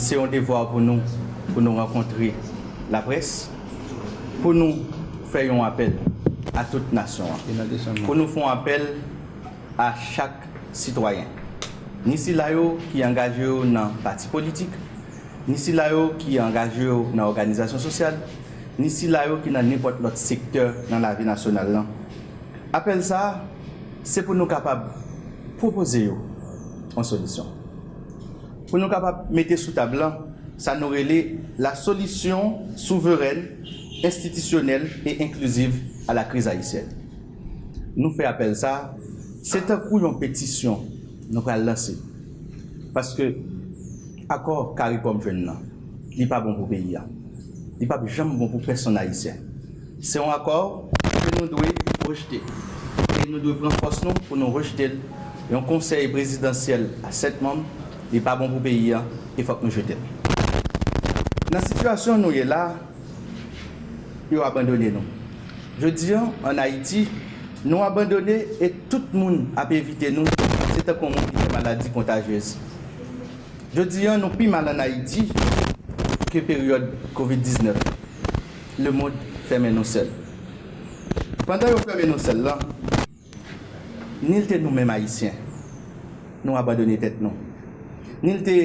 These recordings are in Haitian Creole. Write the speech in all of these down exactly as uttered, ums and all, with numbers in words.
Se yon devwa pou nou, pou nou rankontre laprès, pou nou fè yon apèl a tout nasyon an, pou nou fè yon apèl a chak sitwayen, ni sila yo ki angaje yo nan pati politik, ni sila yo ki angaje yo nan òganizasyon sosyal, ni sila yo ki nan nenpòt lòt sektè nan lavi nasyonal lan. Apèl sa a, se pou nou kapab pwopoze yo yon solisyon. Pou nou kapab mete sou tab lan sa nou rele la solution souveraine, institutionnelle et inclusive à la crise haïtienne. Nou fè apèl sa a, se tankou yon petisyon nou pral lanse. Paske akò CARICOM jwenn nan, li pa bon pou peyi a. Li p ap janm bon pou pèsonn Ayisyen. Se yon akò ke nou dwe rejte. E nou dwe pran fòs nou pou nou rejte l. Yon konsèy prezidansyèl a sèt manm, li pa bon pou peyi a, e fòk nou jete l. Nan sitiyasyon nou ye la, yo abandone nou. Jodi a, ann Ayiti, nou abandone e tout moun ap evite nou, se tankou yon moun ki gen maladi kontajyez. Jodi a, nou pi mal ann Ayiti ke peryòd kovid diznèf. Lemonn fèmen nou sèl. Pandan yo fèmen nou sèl lan, ni l te nou menm Ayisyen, nou abandone tèt nou. Ni l te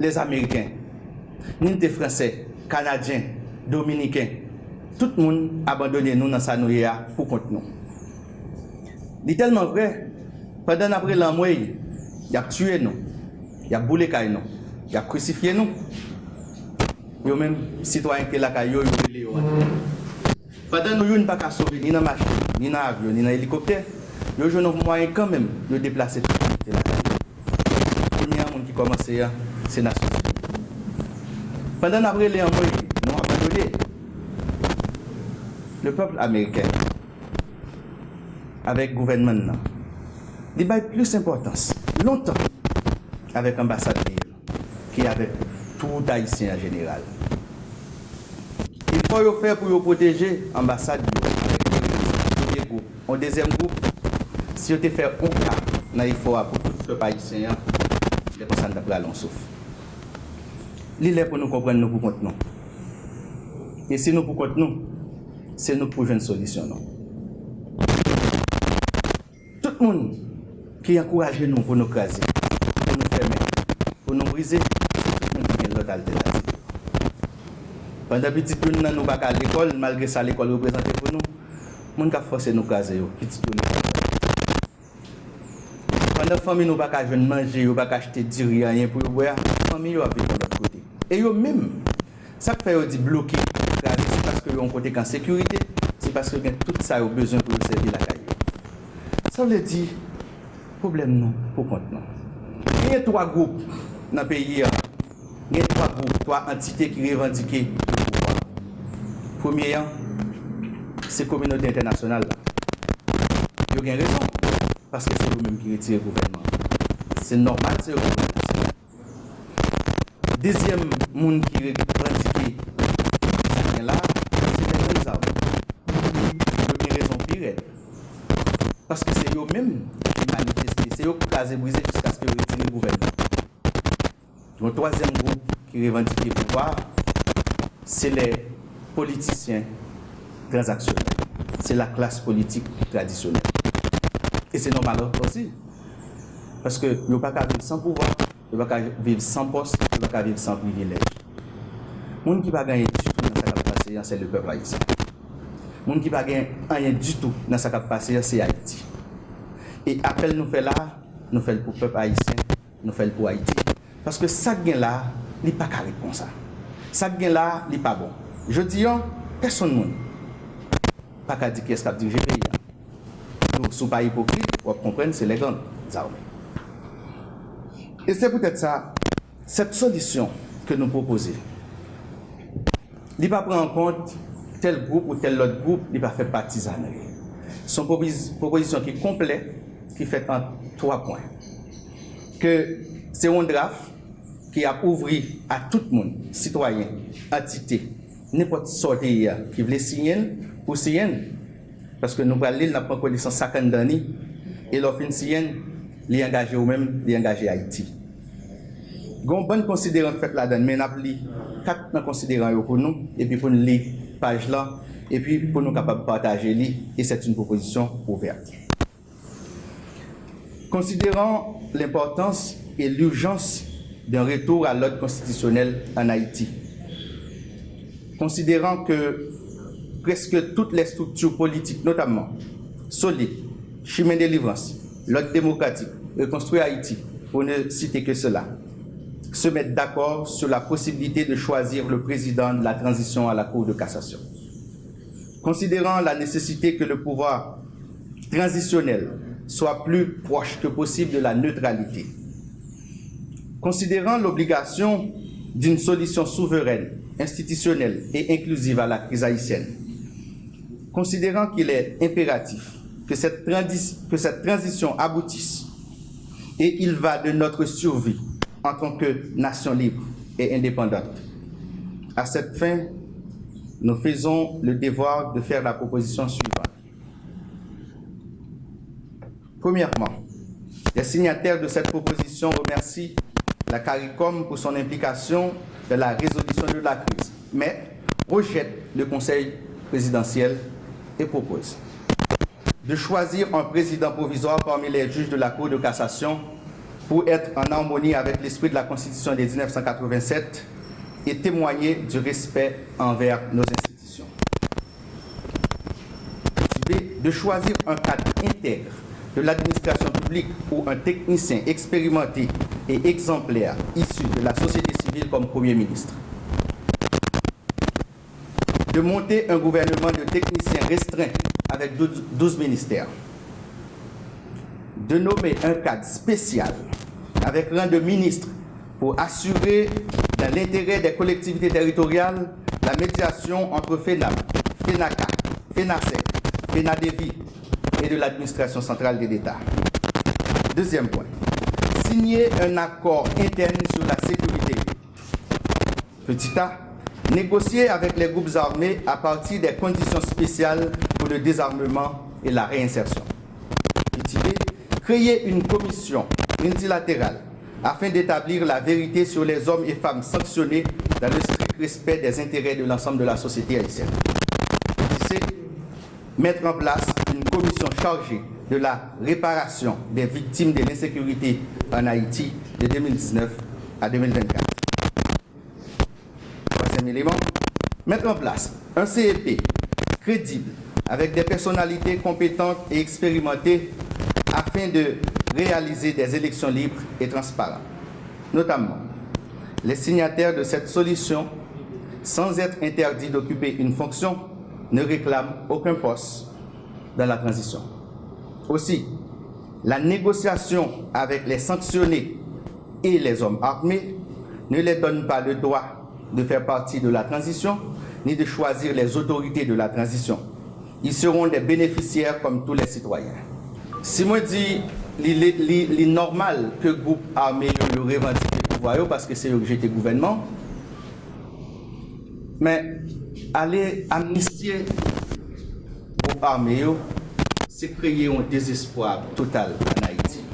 Lèzameriken, ni l te Fransè, Kanadyen, Dominiken, tout moun abandone nou nan sa nou ye a pou kont nou. Li tèlman vrè, pandan n ap rele anmwey, y ap tiye nou, y ap boule kay nou, y ap krisifye nou. Yo menm, sitwayen ki te lakay yo, yo rele yo antre. Pandan nou youn pa ka sove ni nan machin, ni nan avyon, ni nan elikoptè, yo jwenn yon mwayen kanmenm, yo deplase tout moun ki te lakay yo. Premye a moun ki kòmanse a, se Nasyonzini. Pandan n ap rele anmwey, nou abandone. Le pèp ameriken, avèk gouvènman n nan, li bay plis enpòtans lontan avèk anbasad peyi l ke avèk tout Ayisyen an jeneral. Efò yo fè pou yo pwoteje anbasad yo avèk yon premye gwoup, yon dezyèm gwoup, si yo te fè yon ka nan efò a pou tout pèp ayisyen an, lè konsa n t ap rale yon souf. Li lè pou nou konprann nou pou kont nou. E si nou pou kont nou, se nou k pou jwenn solisyon nou. Tout moun ki ankouraje nou pou nou kraze, pou nou fèmen, pou nou brize, se tout moun ki gen lòt altènativ. Pandan pitit youn nan nou pa ka al lekòl, malgre sa lekòl reprezante pou nou, moun k ap fòse nou kraze yo, pitit yo lekòl. Pandan fanmi nou pa ka jwenn manje, yo pa ka achte diri, anyen pou yo bwè a, fanmi yo ap viv yon lòt kote. E yo menm, sa k fè yo di bloke, kraze, se paske yo yon kote k an sekirite, se paske yo gen tout sa yo bezwen pou yo sèvi lakay yo. Sa vle di, pwoblèm nou pou kont nou. Genyen twa gwoup nan peyi a. Gen twa gwoup, twa antite ki revandike pouvwa. Premye an, se kominote entènasyonal la. Yo gen rezon, paske se yo menm ki retire gouvènman an. Se nòmal, se yo ki gouvènman an. Dezyèm moun ki revandike sa k gen la, se nèg gang zam. Yo gen rezon pi rèd. Paske se yo menm ki manifeste, se yo ki kraze brize jiskaske yo retire gouvènman an. Yon twazyèm gwoup ki revandike pouvwa a, se lè politisyen tranzaksyonèl. Se la klas politik tradisyonèl. E se nòmal osi. Paske yo pa ka viv san pouvwa, yo pa ka viv san pòs, yo pa ka viv san privilèj. Moun ki pa gen anyen ditou nan sa k ap pase an, se le pèp ayisyen. Moun ki pa gen anyen ditou nan sa k ap pase an, se Ayiti. E apèl nou fè la a, nou fè l pou pèp ayisyen, nou fè l pou Ayiti. Paske sa k gen la a, li pa ka ret konsa. Sa k gen la a, li pa bon. Jodi a, pèsonn moun pa ka di kiyès k ap dirije peyi a. Nou, si w pa ipokrit, w ap konprann se lè gang zame. E se poutèt sa, sèt solisyon ke nou pwopoze, li pa pran an kont tèl gwoup ou tèl lòt gwoup, li pa fè patizanri. Se yon pwopozi-, pwopozisyon ki konplè, ki fèt an twa pwen. Ke se yon draf ki ap ouvri a tout moun, sitwayen, antite, nenpòt sa w te ye a, ki vle siyen l, pou siyen l. Paske nou pral li l, n ap pran konesans sa k anndan li. E lè w fin siyen l, li angaje ou menm, li angaje Ayiti. Gen yon bann konsideran k fèt ladan l, men n ap li kat nan konsideran yo pou nou, epi pou n li paj lan, epi pou nou kapab pataje li, et c'est une proposition ouverte. Considérant l'importance et l'urgence d'un retour à l'ordre constitutionnel en Haïti, considérant que presque toutes les structures politiques, notamment Solid, Chemin Délivrance, L'Ordre Démocratique, Reconstruire Haïti, pour ne citer que cela, se mettent d'accord sur la possibilité de choisir le président de la transition à la Cour de cassation. Considérant la nécessité que le pouvoir transitionnel soit plus proche que possible de la neutralité. Considérant l'obligation d'une solution souveraine, institutionnelle et inclusive à la crise haïtienne, considérant qu'il est impératif que cette, trandi- que cette transition aboutisse, et il va de notre survie en tant que nation libre et indépendante. À cette fin, nous faisons le devoir de faire la proposition suivante. Premièrement, les signataires de cette proposition remercient la CARICOM pour son implication dans la résolution de la crise, mais rejettent le conseil présidentiel et proposent de choisir un président provisoire parmi les juges de la Cour de cassation pour être en harmonie avec l'esprit de la Constitution de dix-neuf cent quatre-vingt-sept et témoigner du respect envers nos institutions. Petit B, de choisir un cadre intègre de l'administration publique ou un technicien expérimenté et exemplaire issu de la société civile comme Premier ministre. De monter un gouvernement de techniciens restreints avec douze, douze ministères. De nommer un cadre spécial avec rang de ministre pour assurer, dans l'intérêt des collectivités territoriales, la médiation entre FENAB, FENACA, FENASEC, FENADEVI et de l'administration centrale de l'État. Deuxième point, signer un accord interne sur la sécurité. Petit A, négocier avec les groupes armés à partir des conditions spéciales pour le désarmement et la réinsertion. Petit B, créer une commission multilatérale afin d'établir la vérité sur les hommes et femmes sanctionnés dans le strict respect des intérêts de l'ensemble de la société haïtienne. Petit C, mettre en place une commission chargée de la réparation des victimes de l'insécurité en Haïti de deux mille dix-neuf à deux mille vingt-quatre. Troisième élément, mettre en place un C E P crédible avec des personnalités compétentes et expérimentées afin de réaliser des élections libres et transparentes. Notamment, les signataires de cette solution, sans être interdits d'occuper une fonction, ne réclament aucun poste dans la transition. Aussi, la négociation avec les sanctionnés et les hommes armés ne leur donne pas le droit de faire partie de la transition, ni de choisir les autorités de la transition. Ils seront des bénéficiaires comme tous les citoyens. Si mwen di li, li, li, li nòmal ke gwoup ame yo, yo revandike pouvwa yo, paske se yo ki jete gouvènman, men ale amnistye gwoup ame yo, se kreye yon dezespwa total ann Ayiti.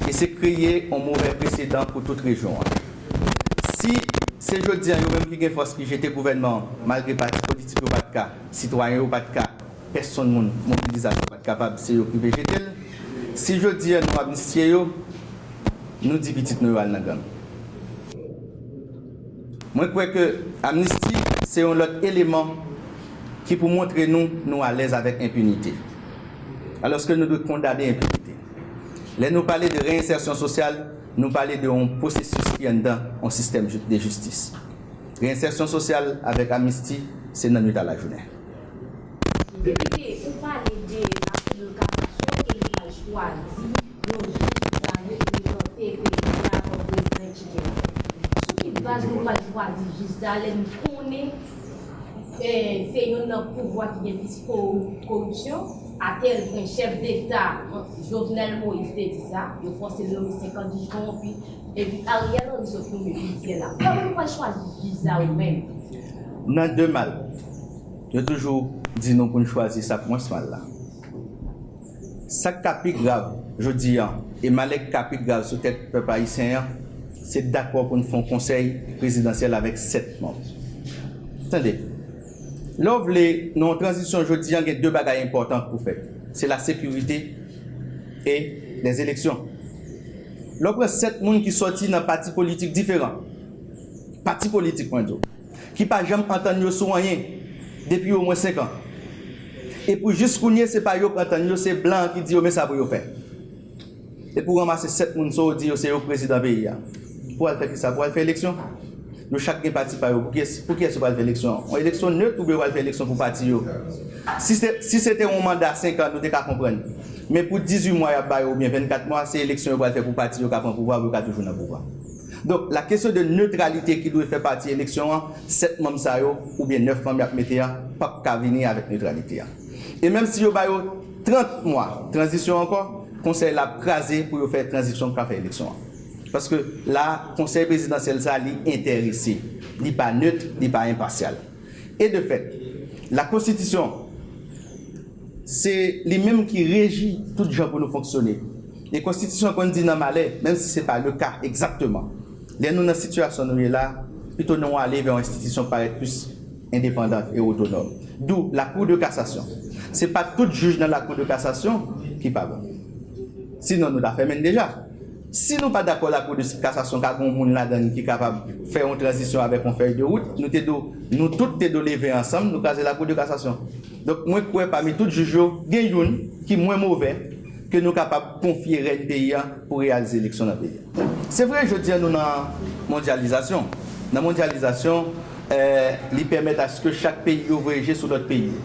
E se kreye yon move presedan pou tout rejyon an. Si se jodi a yo menm ki gen fòs ki jete gouvènman an, malgre pati politik yo pa t ka, sitwayen yo pa t ka, pèsonn moun, mobilizasyon pa t kapab, se yo ki vle jete l. Si jodi a nou amnistye yo, nou di pitit nou yo al nan gang. Mwen kwè ke amnisti se yon lòt eleman ki pou montre nou nou alèz avèk enpinite. Alòske nou dwe kondane enpinite. Lè nou pale de reyensèsyon sosyal, nou pale de yon pwosesis ki anndan yon sistèm ju- de jistis. Reyensèsyon sosyal avèk amnisti, se nan nwit a lajounen. Depite, ou pale de la Cour de cassation e li pral chwazi yon jij ki pral reprezante peyi a kòm prezidan, et cetera. Sou ki baz nou pral chwazi jij sa a, lè nou konnen, eh, se youn nan pouvwa ki gen plis ko- koripsyon, atèl pwen chèf deta Jovenel Moïse te di sa, yo fòse l nonmen senkant jij kowonpi, epi Ariel Henry sot nonmen plizyè la. Kòman nou pral chwazi jij sa yo menm? Nan de mal, yo toujou di nou pou n chwazi sa k mwens mal la. Sa k ka pi grav jodi a, e malè k ka pi grav sou tèt pèp ayisyen an, Se dakò pou n fè yon konsèy prezidansyèl avèk sèt manm. Tande, lè w vle, nan yon tranzisyon jodi a, gen de bagay enpòtan pou fèt. Se la sekirite e lèzeleksyon. Lè w pran sèt moun ki sòti nan pati politik diferan, pati politik, mwen di w, ki pa janm antann yo sou anyen depi omwen senk an. E pou jis kounye, se pa yo k antann yo, se blan an ki di yo men sa pou yo fè. E pou ranmase sèt moun sa w di yo se yo k prezidan peyi a. Pou al fè kisa? Pou al fè eleksyon? Yo chak gen pati pa yo. Pou kiyès, pou kiyès yo pral fè eleksyon? Yon eleksyon net oubyen yo pral fè eleksyon pou pati yo? Si se, si se te yon manda senk an, nou te ka konprann. Men pou dizuit mwa y ap ba yo oubyen vennkat mwa, se eleksyon yo pral fè pou pati yo ka pran pouvwa, pou yo ka toujou nan pouvwa. Donk, la kesyon de netralite ki dwe fè pati eleksyon an, sèt manm sa yo, oubyen nèf manm y ap mete a, p ap ka vini avèk netralite a. E menm si yo ba yo trant mwa tranzisyon ankò, konsèy la ap kraze pou yo fè tranzisyon, pou ka fè eleksyon an. Paske la, konsèy prezidansyèl sa, li enterese. Li pa net, li pa enpasyal. E de fèt, la konstitisyon, se li menm ki reji tout jan pou nou fonksyone. E konstitisyon konn di nan malè, menm si se pa le ka egzakteman. Lè nou nan sitiyasyon nou ye la, pito nou ale vè yon enstitisyon k parèt plis endepandan e otonòm. Dou la Cour de cassation. Se pa tout jij nan la Cour de cassation ki pa bon. Sinon, nou ta fèmen l deja. Si nou pa dakò la Cour de cassation ka gen yon moun ladan l ki kapab fè yon tranzisyon avèk yon fèy de wout, nou te do, nou tout te do leve ansanm, nou kraze la Cour de cassation. Donk, mwen kwè pami tout jij yo, gen youn ki mwen move, ke nou kapab konfye rèn peyi a pou reyalize eleksyon nan peyi a. Se vre, jodi a nou nan mondyalizasyon. Nan mondyalizasyon, eh, li pèmèt aske chak peyi yo voye je sou lòt peyi yo.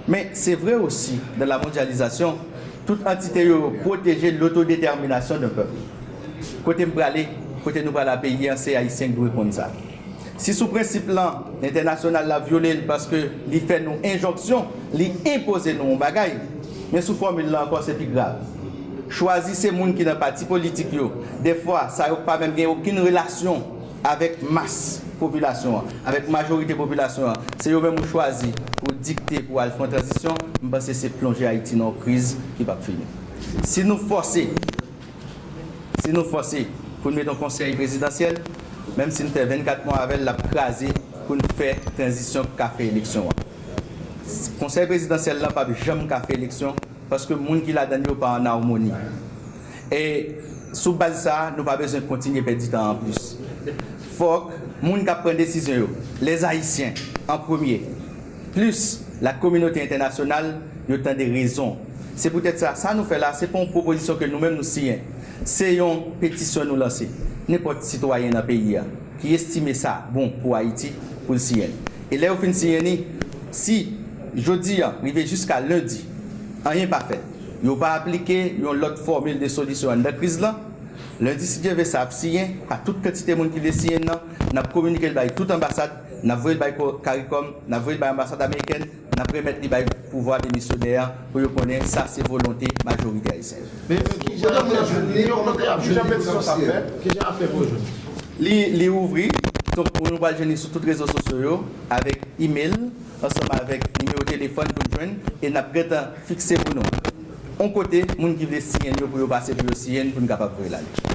Men se vre osi, dans la mondialisation, tout antite yo pwoteje lotodetèminasyon d'un pèp. Kote m prale, kote nou prale a peyi an, se Ayisyen k dwe konn sa. Si sou prensip lan, entènasyonal la vyole l paske li fè nou enjonksyon, li enpoze nou yon bagay, men sou fòmil lan ankò, se pi grav. Chwazi se moun ki nan pati politik yo. Dèfwa, sa yo pa menm gen okenn relasyon avèk mas popilasyon an, avèk majorite popilasyon an. Se yo menm ou chwazi pou dikte pou al fè yon tranzisyon, m panse se plonje Ayiti nan yon kriz ki p ap fini. Si nou fòse, si nou fòse pou n mete yon konsèy prezidansyèl, menm si n fè vennkat mwa avè l, l ap kraze pou n fè tranzisyon k ka fè eleksyon an. Konsèy prezidansyèl la p ap janm ka fè eleksyon paske moun ki ladan l yo pa ann amoni. E sou baz sa a, nou pa bezwen kontinye pèdi tan an plis. Fòk moun k ap pran desizyon yo, les Haïtiens en premier, plis la kominote entènasyonal, yo tande rezon. Se poutèt sa, sa nou fè la, se pa yon pwopozisyon ke nou menm nou siyen. Se yon petisyon nou lanse. Nenpòt sitwayen nan peyi a ki estime sa bon pou Ayiti, pou l siyen l. E lè yo fin siyen li, si jodi a rive jiska lendi, anyen pa fèt, yo pa aplike yon lòt fòmil de solisyon anndan kriz lan, lendi, si Dye vle, sa ap siyen pa tout kantite moun ki vle siyen l nan, n ap kominike l bay tout anbasad, n ap voye l bay ko-, CARICOM, n ap voye l bay anbasad amerikèn, n ap remèt li bay pouvwa demisyonè a pou yo konnen sa se volonte majorite ayisyen. Men, men kijan y ap fè pou jwenn li? Kijan petisyon sa ap fèt? Kijan y ap fè pou yo jwenn li? Li, li ouvri, donk, pou nou pral jwenn li sou tout rezo sosyo yo, avèk imèl, ansanm avèk nimewo telefòn pou n jwenn, e n ap gentan fikse pou nou yon kote moun ki vle siyen l yo pou yo pase pou yo siyen l pou n kapab voye l ale.